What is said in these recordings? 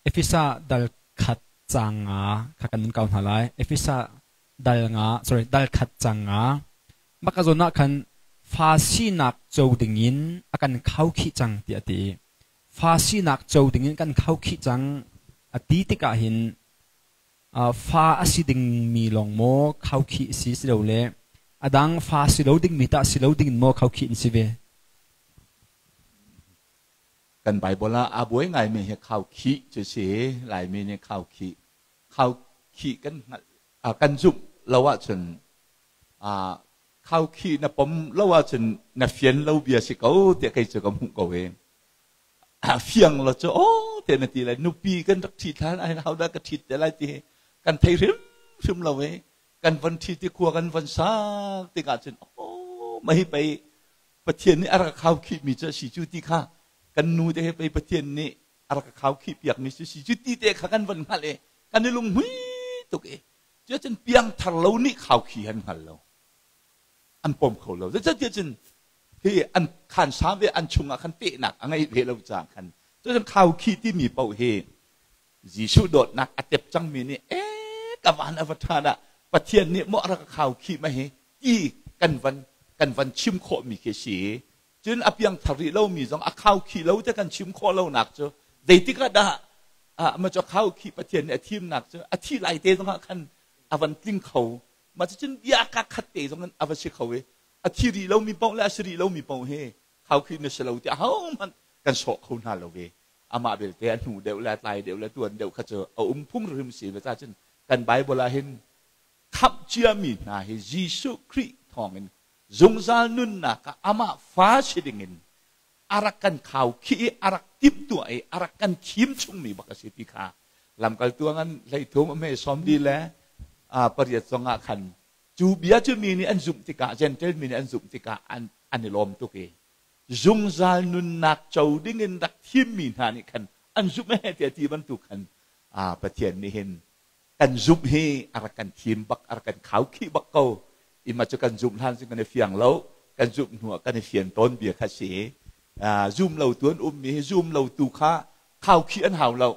Efesa dal khat caang nga kha kan nun kau hna lai. Efesa dal nga, sorry, dal khat caang nga. Mah ka zawn ah khan fa sinak co dingin a kan khaukhih cang tiah a ti. Fa sinak co dingin kan khaukhih cang a ti tikah hin fa a si dingmi lawng maw khaukhih si silole a dang fa si lo dingmi tah si lo dingin maw khaukhih an si ve? Kan Bible ah aa buai ngaimi hi khaukhih cu si. Laimi nih khaukhih khaukhih kan hngalh kan zumh lo ahcun khaukhih na pom lo ahcun na fian lo bia si ko tiah kei cu ka hmuh ko i fiang lo cu aw tiah na ti lai. Nupi kan rak ṭhit hlan ah hin hodah ka ṭhit te lai ti hi kan thei hrimhrim lo i kan von ṭhit i khua kan von sak tikah cun aw mah hi pei Pathian nih a rak khaukhihmi cu a si cu ti kha, kan nu te he pei Pathian nih a rak khaukhih piakmi cu si cu ti te kha kan von hngalh i kan i lunghmui tuk i cuacun piangthar lo nih khaukhih an hngal lo, an pom kho lo. Zeicahtiah cun hi an khansa ve, an chungah khan pehnak a ngei ve lo caah khan. Cucun khaukhih timi paoh hi Jesuh dawtnak a tep cangmi nih e ka van a va ṭha dah, Pathian nih maw a rak khaukhih ma hi ti kan van chim khawhmi khi si. Cun a piangthar rih lomi zong a khaukhih lo te kan chim khawh lonak cu zeitik ah dah ma cu khaukhih Pathian nih a thimnak cu a thi lai te zongah khan a van tling kho. Mah cucun bia ka khat te zong in a va si kho i a thi rih lomi paoh le a si rih lomi paoh hi khaukhih na si lo ti ahohmanh kan sawh kho hna lo ve. Amah belte a hnu deuh le a tlai deuh le tuan deuh kha cu a um phung hrim si ve. Ca cun kan Bible ah hin khamh ciami hna hi Jesuh Khrih thawngin zungzal nunnak ah amah fa si dingin a rak kan khaukhih i a rak timhtuah i a rak kan thim chungmi bak a si ti kha Lamkaltu ngan 13 a hme 48 zongah khan cu bia cu mi nih an zumh tikah, Gentile mi nih an zumh tikah an i lawm tuk i zungzal nunnak co dingin rak thimmi hna nih khan an zumh he tiah ti bantuk khan Pathian nih hin kan zumh hi a rak kan thim bak, a rak kan khaukhih bak ko i mah cu kan zumh hlan cu kan i fiang lo, kan zumh hnu ah kan i fian tawn bia kha si. Zum lo tu an ummi hi zum lo tu kha khaukhih an hau lo.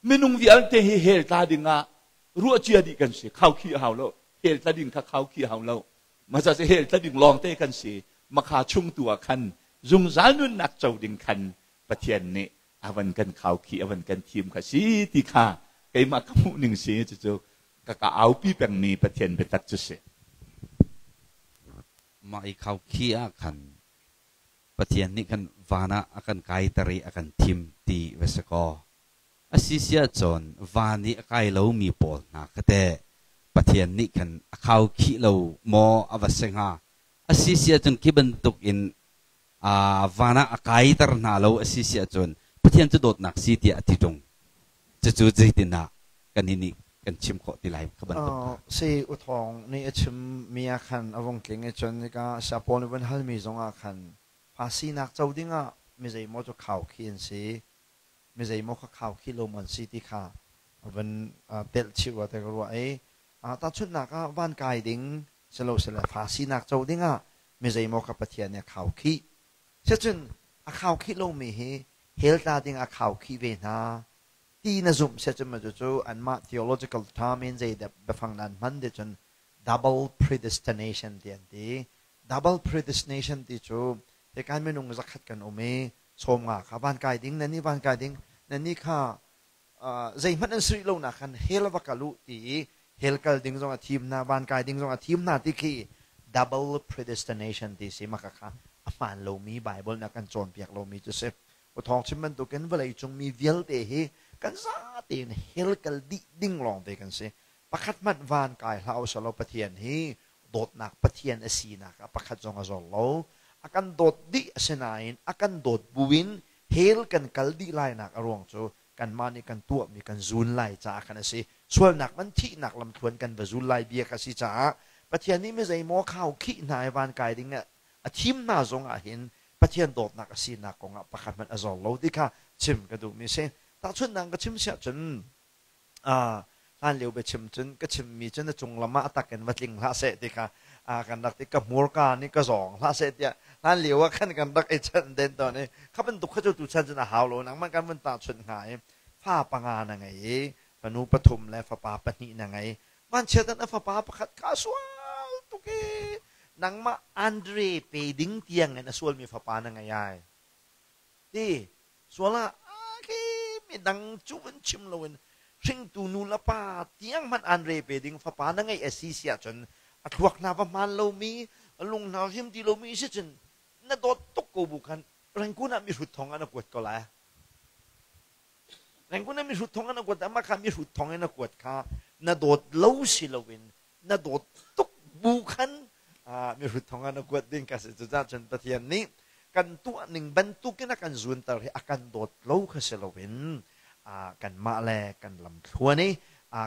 Minung vialte hi hell tla ding ah ruah cia dih kan si. Khaukhih a hau lo. Hell tla ding kha khaukhih a hau lo. Masa si hell tla ding lawng te kan si. Makha chung tu ah khan zungzal nunnak co ding khan Pathian nih a van kan khaukhih, a van kan thim kha si ti kha keimah ka hmuh ning si. Cucu ka ka aupi pengmi Pathian biatak cu si. Mah i khaukhih ah khan Pathian nih khan van ah a kan kaiter i a kan thim ti va si kaw, a si si ahcun van i a kai lomi pawl hna kha teh Pathian nih khan a khaukhih lo maw a va si hnga? A si si ahcun khi bantuk in van ah a kaiter hna lo a si si ahcun Pathian cu dawtnak si tiah a ti ṭung. Cucu zeitindah kan nih kan chim khawh ti lai kha bantuk kha? Si U Thawng nih a chim mi ah khan a vung tling i cun hika Saya nih vun halmi zongah khan fa sinak co dingah mi zeimaw cu khaukhih an si, mi zeimaw kha khaukhih lo maw an si ti kha a vun telh chih rua te ka ruah i tahchunhnak ah van kai ding silosile fa sinak co dingah mi zeimaw kha Pathian nih a khaukhih. Sicun a khaukhih lomi hi hell tla ding a khaukhih ve hna ti na zumh siacun maw cucu anmah theological term in zei biafang nan hman ti cun double predestination ti an ti. Double predestination ti cu hikan minung 100 kan um i 50 kha van kai ding, nan nih van kai ding, nan nih kha zeihmanh an si rih lo nak khan hell va kal u ti i hell kal ding zong a thim hna, van kai ding zong a thim hna ti khi double predestination ti si. Maka kha a hmaan lomi, Bible nih a kan cawnpiak lomi cu si. U Thawng chim bantukin vawlei cung mi vialte hi kan zate in hell kal dih ding lawng te kan si. Pakhat hmanh van kai hlah usalaw Pathian hi dawtnak Pathian a sinak ah pakhat zong a zor lo. A kan dawt dih asinain a kan dawt buin hell kan kal dih lainak a ruang cu kanmah nih kan tuahmi kan zul lai caah khan a si. Sualnak man thihnak lamthluan kan va zul lai bia kha si caah Pathian nih mi zeimaw khau khih hna i van kai ding a thim hna zong ah hin Pathian dawtnak a sinak kong ah pakhat hmanh a zor lo ti kha chim ka duhmi a si. Tahchunhnak ka chim siah cun hlan lio biachim cun ka chimmi cun a cunglam ah a tak in va tling hlah seh ti kha kan rak ti, ka hmurka nih ka zawng hlah seh tiah hlan lio ah khan kan rak i chanh den tawn i kha bantuk kha cu tuchan cun a hau lo. Nangmah kan vun tahchunh hnga i Fa panga na ngei i fanu pathum le fapa pahnih na ngei. Vanchiat ah na fapa pakhat kha a sual tuk i nangmah Andre pe ding tiang in a sualmi fapa na ngei ai. Ti sual ah khi midang cu vun chim loin hringtu nu le pa tiang hmanh Andre pe ding fapa na ngeih a si si ahcun a thluak hna va hmaan lomi, a lung hna him ti lomi si cun na dawt tuk ko bu khan Rangoon ah mihrut thong ah na kuat ko lai. Rangoon ah mihrut thong ah na kuat amah kha mihrut thong in na kuat kha na dawt lo si loin na dawt tuk bu khan mihrut thong ah na kuat ding ka si. Cucaah cun Pathian nih kan tuah ning bantukin a kan zuanter hi a kan dawt lo kha si loin kanmah le kan lamthluan i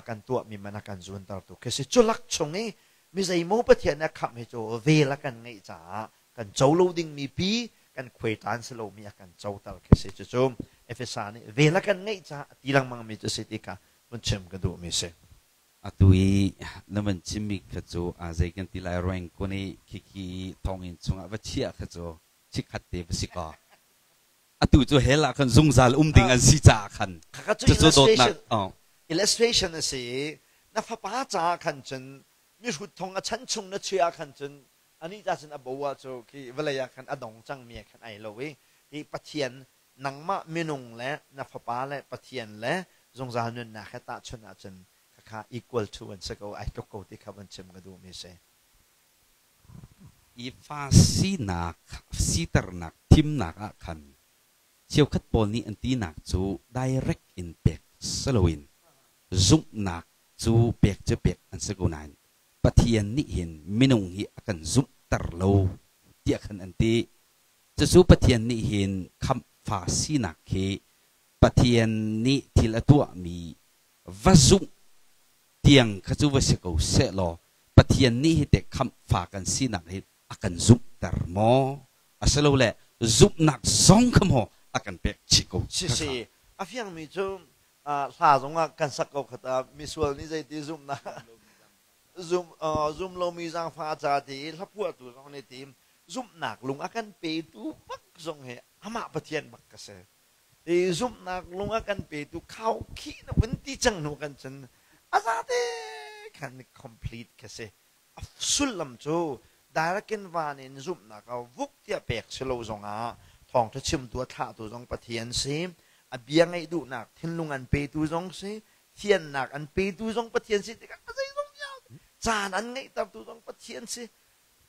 kan tuahmi man a kan zuantertu khi si. Cu lak chung i mi zeimaw Pathian nih a khamh hi cu vel a kan ngeih caah kan co lo dingmi pi kan khuaitan si lomi a kan coter khi si. Cucu Efesa nih vel a kan ngeih caah a ti lengmang mi cu si ti kha vun chim ka duhmi si. Atu i na van chimmi kha cu a zei kan ti lai ruang kun i khikhi thonginn chungah va chiah kha cu chikkhat te va si kaw atu cu hell ah khan zungzal um ding an si caah khan Khakha cu cucu dawtnak illustration illustration a si i na fapa caah khan cun mihrut thong a chan chung na chiah ah khan cun anih ca cun a bo ah cu khi vawlei ah khan a dong cangmi ah khan ai lo i hi Pathian nangmah minung le na fapa le Pathian le zungzal nunnak he tahchunh ahcun khakha equal to an si ko ai tluk ko ti kha van chim ka duhmi si. I fa sinak siternak thimnak ah khan cheukhat pawl nih an tinak cu direct in pek si loin zumhnak cu pek cu pek an si ko nain Pathian nih hin minung hi a kan zumhter lo tiah khan an ti. Cucu Pathian nih hin khamhfa sinak hi Pathian nih thil a tuahmi va zumh tiang kha cu va si ko sehlaw Pathian nih hi teh khamhfa kan sinak hi a kan zumhter maw? Asilole zumhnak zong kha maw a kan pek chih ko? Si si, a fiangmi cu hla zongah kan sak ko khata misual nih zeiti zumhnak zum zum lomi zaangfa ca ti hlaphuahtu zong nih ti zumhnak lung a kan petu bak zong hi amah Pathian bak ka si i zumhnak lung a kan petu khau khi na vun ti cang hnu kan cun a zate khan complete ka si A sullam cu direct in van in zumhnak a vuk tiah pek si lo zongah thawngṭha chimtu a thlahtu zong Pathian si, a bia ngaih duhnak thinlung an petu zong si, thiannak an petu zong Pathian si tikah a zeizong vialte caan an ngeihtertu zong Pathian si,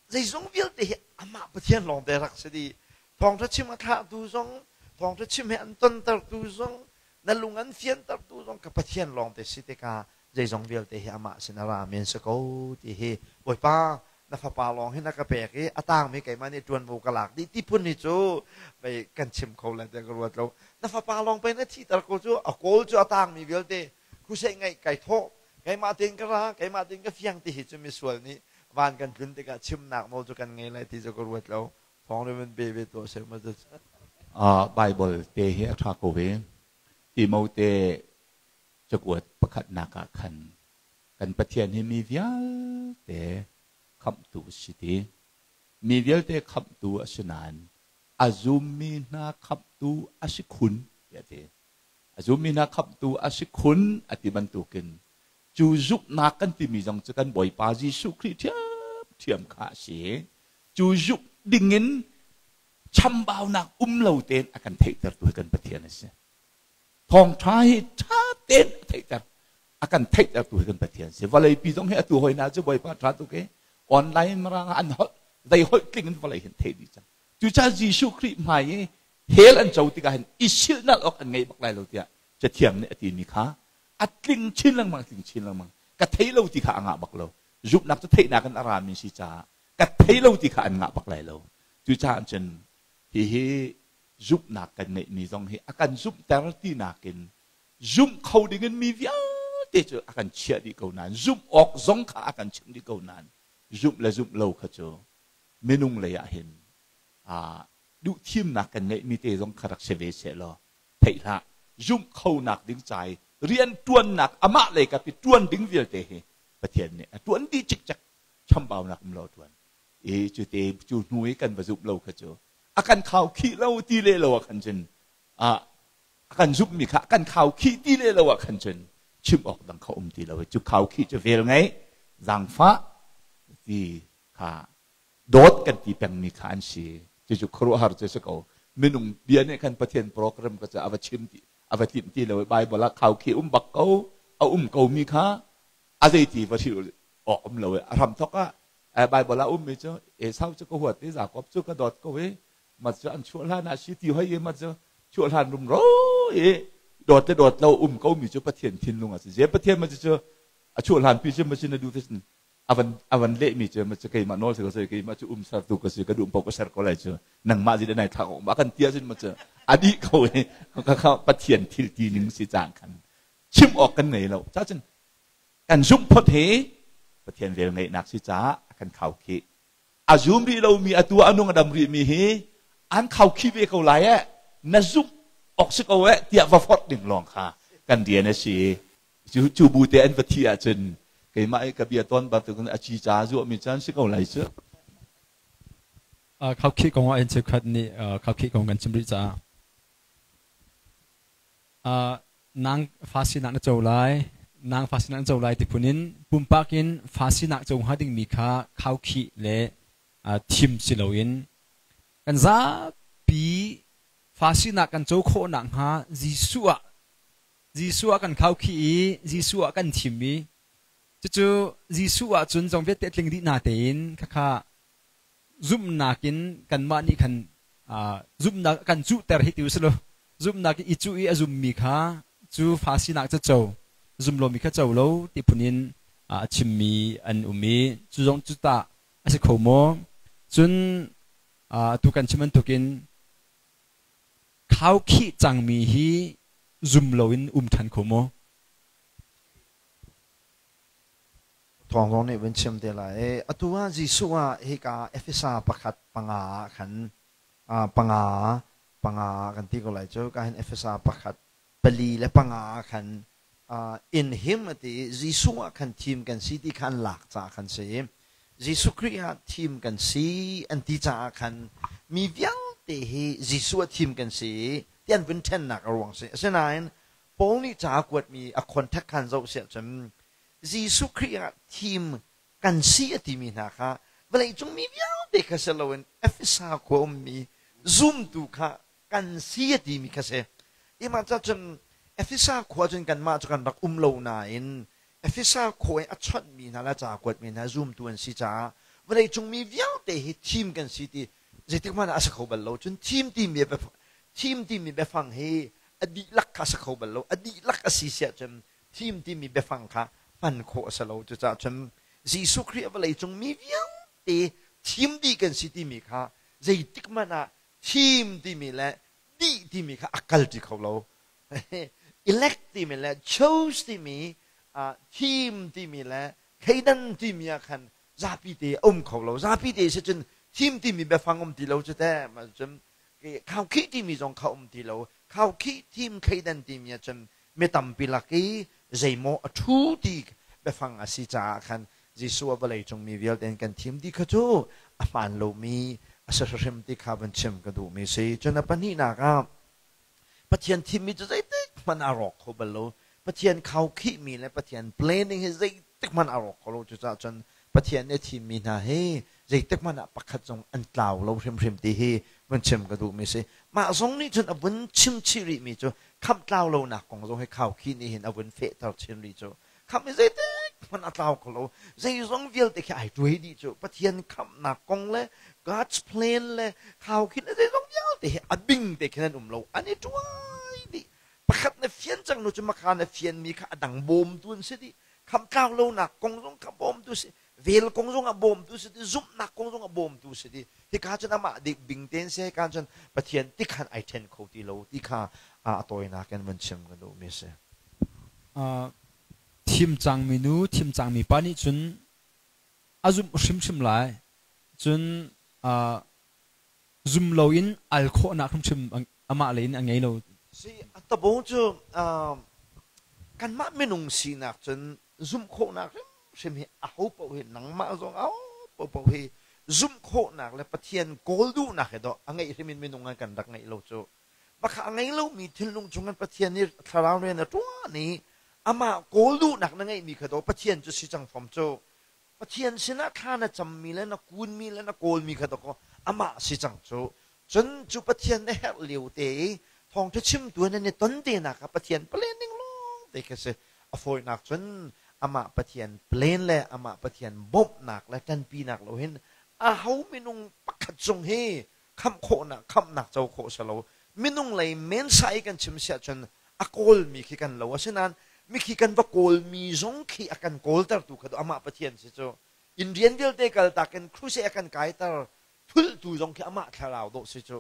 zeizong vialte hi amah Pathian lawngte rak si dih. Thawngṭha chim a thlahtu zong, thawngṭha chim he an tontertu zong, na lung an fiantertu zong ka Pathian lawngte si tikah zeizong vialte hi amah sin a ra men si ko ti hi Bawipa na fapa lawng hi na ka pek i a tangmi keimah nih ṭuanvo ka lak dih ti phun hi cu pei kan chim kho le tiah ka ruat lo. Na fapa lawng pei na thihter ko cu a kawl cu a tangmi vialte crusade ngeih kai thawh keimah tein ka ra keimah tein ka fiang ti hi cu misual nih van kan tlun tikah chimnak nawl cu kan ngei lai ti cu ka ruat lo. Thawng nih van pe ve tuah seh ma cu. Bible te hi a ṭha ko ve. Timote Cakuat pakhatnak ah khan kan Pathian hi mi vialte khamhtu a si ti. Mi vialte khamhtu a si nain a zummi hna khamhtu a si khun tiah a ti. A zummi hna khamhtu a si khun a ti bantukin cu zumhnak kan timi zong cu kan Bawipa Jesuh Khrih ṭhiamṭhiam kha a si. Cu zumh dingin chambaunak um lo tein a kan theihtertu hi kan Pathian a si. Thawngṭha hi ṭha tein a theihter. A kan theihtertu hi kan Pathian si. Vawleipi zong hi atu hoi hna cu Bawipa ṭha tuk i online marang ah an holh zei holh tling in vawlei hin theih dih cang. Cucaah Jesuh Khrih hmai i hell an co tikah hin i silhnalh awk an ngei bak lai lo tiah Cathiang nih a timi kha a tling chin lengmang tling chin lengmang. Ka thei lo ti kha a ngah bak lo. Zumhnak cu theihnak in a rami si caah ka thei lo ti kha an ngah bak lai lo. Cucaah cun hihi zumhnak kan ngeihmi zong hi a kan zumhter tinak in zumh kho dingin mi vialte cu a kan chiah dih ko nain zumh awk zong kha a kan chimh dih ko nain zumh le zumh lo kha cu minung lei ah hin duhthimnak kan ngeihmi te zong kha rak si ve seh law theih hlah zumh khonak ding ca i rianṭuannak amah lei kap i ṭuan ding vialte hi Pathian nih a ṭuan dih cikcek chambaunak um lo a ṭuan i cu te cu hnu i kan va zumh lo kha cu a kan khau khih lo ti le lo ah khan cun a A kan zumhmi kha kan khaukhih ti le lo ah khan cun chim awk dang kha um ti lo. Cu khaukhih cu vel ngeih, zaangfah ti kha dawt kan ti pengmi kha an si. Cucu khuaruahhar cu si ko. Minung bia nih khan Pathian program ka cu a va chim ti a va tlinh ti lo. Bible ah khaukhih um bak ko, a um ko mi kha a zeiti va hrilh awk um lo. A hram thok ah Bible ah ummi cu Esau cu ka huat i Jakob cu ka dawt ko i mat cu an chuah hlan ah si ti hoi i mat cu chuah hlan rumro i dawt le dawt lo um ko mi cu Pathian thinlung a si. Je Pathian ma cu a chuah hlan pi cu ma na duh te avan avan leh mi cu ma cu keimah nawl si ko sai keimah cu um sertu ka si ka duh paoh ka ser ko lai cu nangmah zi nai thak ma kan tia sin ma cu a dih ko i ka kha Pathian thil ti ning si cang khan chim awk kan ngei lo cha cun kan zumh phot hi Pathian vel ngeihnak si caah a kan khau khi a zum rih lomi atu a nung a dam rihmi hi an khaukhih ve ko lai eh na zumh awk si ko eh tiah va forh ding lawng kha kan rian a si. Cu cu bu te an va thih ahcun keimah i ka bia tawn bantukin a ci ca zuahmi caan si ko lai cu. Khaukhih kong ah in cheukhat nih khaukhih kong kan chim rih caah Nang fa sinak na co lai, nang fa sinak na co lai ti phun in pumpak in fa sinak co hnga dingmi kha khaukhih le thim si loin kan zapi fa sinak kan co khawh nakhnga Jesuh ah Jesuh ah kan khaukhih i Jesuh ah kan thim i cucu Jesuh ah cun zong vialte tling dih na tein khakha zumhnak in kanmah nih khan zumhnak kan cuhter hi ti usilo zumhnak i cuh i a zummi kha cu fa sinak cu co, zum lomi kha co lo ti phun in a chimmi an um i cu zong cu tah a si kho maw? Cun atu kan chim bantukin khaukhih cangmi hi zum loin um ṭhan kho maw? Thawng zong nih vun chim te lai. Atu ah Jesuh ah hika Efesa pakhat panga ah khan panga panga kan ti ko lai cu ka hin Efesa pakhat pali le panga ah khan in him a ti i Jesuh ah khan thim kan si ti kha an lak caah khan si. Jesuh Khrih ah thim kan si an ti caah khan mi vialte hi Jesuh ah thim kan si ti an vun ṭhennak a ruang si. Asinain Paul nih ca a kuatmi a contact khan zoh siah cun Jesuh Khrih ah thim kan si a timi hna kha vawleicung mi vialte kha si loin Efesa khua ummi zumtu kha kan si a timi kha si. Imah ca cun Efesa khua cun kanmah cu kan rak um lo nain Efesa khua i a chawnhmi hna le a ca kuatmi hna zumtu an si caah vawleicung mi vialte hi thim kan si ti zeitik hmanh ah a si kho bal lo. Cun thim timi thim timi biafang hi a dihlak kha a si kho bal lo. A dihlak a si siah cun thim timi biafang kha hman khawh a si lo. Cucaah cun Jesuh Khrih a vawleicung mi vialte thim dih kan si timi kha zeitik hmanh ah thim timi le dih timi kha a kalṭi kho lo. Elect timi le chose timi thim timi le thleidan timi ah khan zapi te a um kho lo. Zapi te si cun thim timi biafang um ti lo cu teh. Cun khaukhih timi zong kha um ti lo. Khaukhih thim thleidan timi ah cun mi tampi lak i zeimaw a ṭhu ti biafang a si caah khan Jesuh a vawleicung mi vialte in kan thim ti kha cu a hmaan lomi a si hrimhrim ti kha van chim ka duhmi a si. Cun a pahnihnak ah Pathian thimmi cu zeitik hmanh a rawk kho bal lo. Pathian khaukhihmi le Pathian planning hi zeitik hmanh a rawk kho lo. Cucaah cun Pathian nih a thimmi hna hi zeitik hmanh ah pakhat zong an tlau lo hrimhrim ti hi vun chim ka duhmi a si. Mah zong nih cun a vun chim chih rihmi cu khamh tlau lonak kong zong hi khaukhih nih hin a vun fehter chin rih cu. Khamh hi zeitik hmanh a tlau kho lo. Zeizong vialte khi ai tuai dih cu. Pathian khamhnak kong le God's plan le khaukhih le zeizong vialte hi a bing te khin an um lo. An i tuai dih. Pakhat na fian cang nu cu makha na fianmi kha a dang bawmtu an si dih. Khamh tlau lonak kong zong kha bawmtu si. Vel kong zong ah bawmtu si dih. Zumhnak kong zong ah bawmtu si dih. Hika cun amah dik bing tein si hika cun Pathian tikhan ai ṭhen kho ti lo ti kha a tawinak in vun chim ka duhmi a si. Thim cangmi nu, thim cangmi pa nih cun a zumh hrimhrim lai. Cun zum loin al khawhnak hrimhrim amah lei in a ngei lo. Si, a tabo cu kanmah minung sinak cun zumh khawhnak hrimhrim hi aho paoh hi nangmah zong aho paoh hi zumh khawhnak le Pathian kawl duhnak hi dawh a ngeih hrim in minung an kan rak ngeih lo cu. Mah kha a ngei lomi thinlung chung in Pathian nih thlarau rian a ṭuan i amah kawl duhnak na ngeihmi kha daw Pathian cu si cang fom cu. Pathian sinah thla na cammi le na kunmi le na kawlmi kha dawkaw amah si cang cu. Cun cu Pathian na herh lio te i thawngṭha chimtu nan i ton tenak ah Pathian planning lawng te khi si. A fawinak cun amah Pathian plan le amah Pathian bawmhnak le ṭanpinak lo hin aho minung pakhat zong hi khamh khawhnak khamhnak co khawh si lo. Minung lei mensa i kan chim siah cun a kawlmi khi kan lo. Asinain mikhi kan va kawlmi zong khi a kan kawltertu kha amah Pathian si cu. Inn rian vialte kaltak in crusade a kan kaiter thultu zong khi amah thlarau dawh si cu.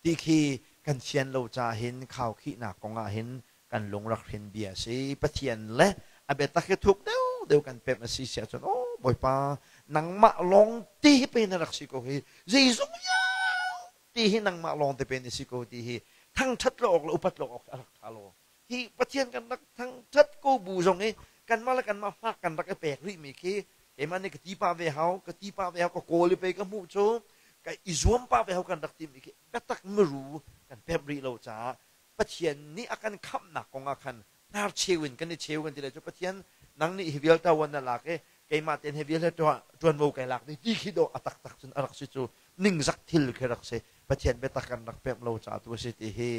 Ti khi kan fian lo ca hin khaukhihnak kong ah hin kan lung rak hrin bia si. Pathian le a biatak hi thuk deuh deuh kan pemh a si siah cun aw Bawipa nangmah lawng te hi pe na rak si ko hi zeizong vialte hi nangmah lawng te pe na si ko ti hi thangṭhat lo awk le upat lo awk a rak ṭha lo. Hi Pathian kan rak thangṭhat ko bu zong hi kanmah le kanmah fak kan rak i pek rihmi khi keimah nih ka ti pah ve hau, ka ti pah ve hau, ka kawl i pei ka hmuh cu ka i zuam pah ve hau kan rak timi khi biatak miru kan pemh rih lo caah Pathian nih a kan khamhnak kong ah khan hnarcheu in kan i cheu kan ti lai cu Pathian nang nih hi vial ṭawan na lak i keimah tein hi vial hi ṭuanvo kai lak ding ti khi dawh a taktak cun a rak si cu ningzak thil khi rak si. Pathian biatak kan rak pemh lo caah tu a si ti hi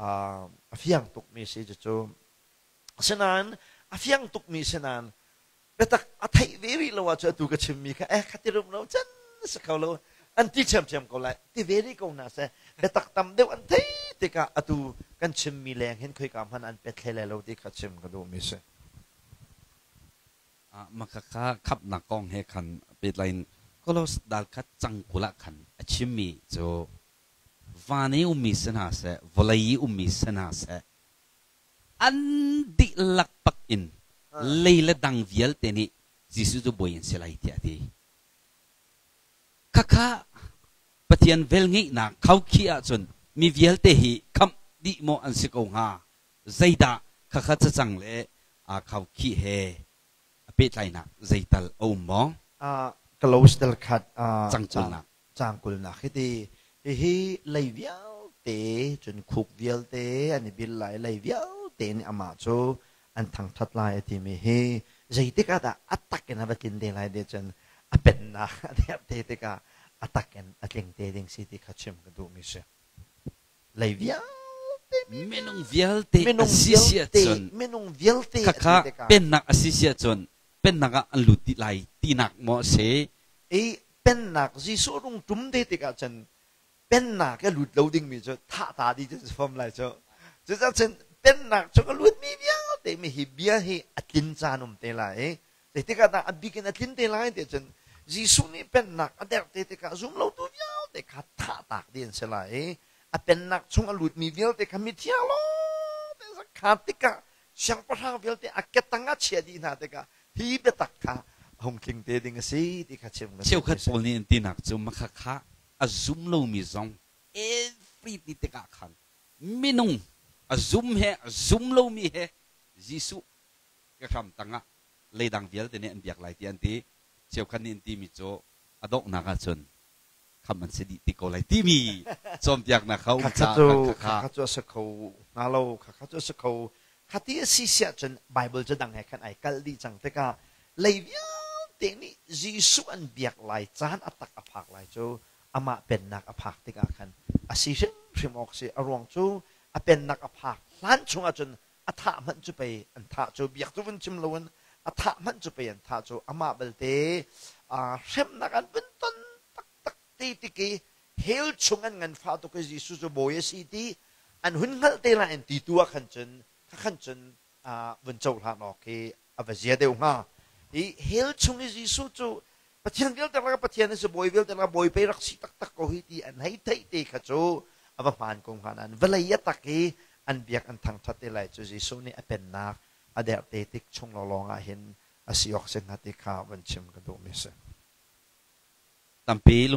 a fiang tukmi si cucu. Asinain a fiang tukmi si nain biatak a theih ve rih lo ahcun atu ka chimmi kha eh kha ti rum lo can si kho lo an ti ṭhiamṭhiam ko lai ti ve rih ko hna seh. Biatak tam deuh an theih tikah atu kan chimmi leng hin khoika hmanh an pet hlei lai lo ti kha chim ka duhmi si. Makhakha khamhnak kong he khan pehtlai in Kolos dal kha cang 20 ah khan a chimmi cu van i ummi si hna seh, vawlei i ummi si hna seh, an dihlak bak in lei le dang vialte nih Jesuh cu bawi an si lai tiah a ti. Khakha Pathian velngeihnak khaukhih ahcun mi vialte hi khamh dih maw an si ko hnga? Zeidah khakha cacang le aa khaukhih he a pehtlainak zeital a um maw? Close del khat Cangkulnak. Cangkulnak hi ti hihi lei vialte cun khuk vialte an i bil lai lei vialte nih amah cu an thangṭhat lai a timi hi zeitik ah dah a tak in a va tlin te lai ti cun a pennak a derh te tikah a tak in a tling te ding si ti kha chim ka duhmi si. Lei vialte minung vialte a si si ahcun minung vialte khakha pennak a si si ahcun pennak ah an lut dih lai tinak maw a si? I pennak Jesuh rung ṭum te tikah cun pennak i lut lo dingmi cu thah ta dih cu fom lai cu. Cucaah cun pennak cu ka lutmi vialte mi hi bia hi a tlin caan um te lai i zeitikah dah a bik in a tlin te lai ti cun Jesuh nih pennak a derh te tikah zumlotu vialte kha thah tak dih an si lai i a pennak chung a lutmi vialte kha mithiang lawng kha tikah siangpahrang vialte a ketang ah chia dih hna tikah hi biatak kha hung tling te ding a si ti kha chim ka Cheukhat pawl nih an tinak cu makhakha a zum lomi zong every ti tikah khan minung a zum he a zum lomi he Jesuh ka hram tangah leidang vialte nih an biak lai ti an ti. Cheukhat nih an timi cu a donghnak ahcun khamh an si dih ti ko lai timi cawnpiaknak kha um caah kha cu a si kho hnga lo kha cu a si kho khati a si siah cun Bible cu dang he khan ai kalh dih cang tikah lei vialte nih Jesuh an biak lai caan a tak a phak lai cu amah pennak a phak tikah khan a si hrimhrim awk si. A ruang cu a pennak a phak hlan chungah cun a thah hmanh cu pei an thah cu biak cu vun chim loin a thah hmanh cu pei an thah cu amah belte hremnak an vun ton taktak te tik i hell chung an nganfah tuk i Jesuh cu bawi a si ti an hun hngalh te lai an ti tu ah khan cun kha khan cun vun cohlan awk hi a va zia deuh hnga. Hi hell chung i Jesuh cu Pathian vialte laka Pathian a si bawi vialte laka bawi pei rak si taktak ko hi ti an hei theih te kha cu a va hmaan ko hnga nain vawlei a tak i an biak an thangṭhat te lai cu Jesuh nih a pennak a derh te tik chung lawnglawng ah hin a si awk si hnga ti kha van chim ka duhmi a si. Tampi.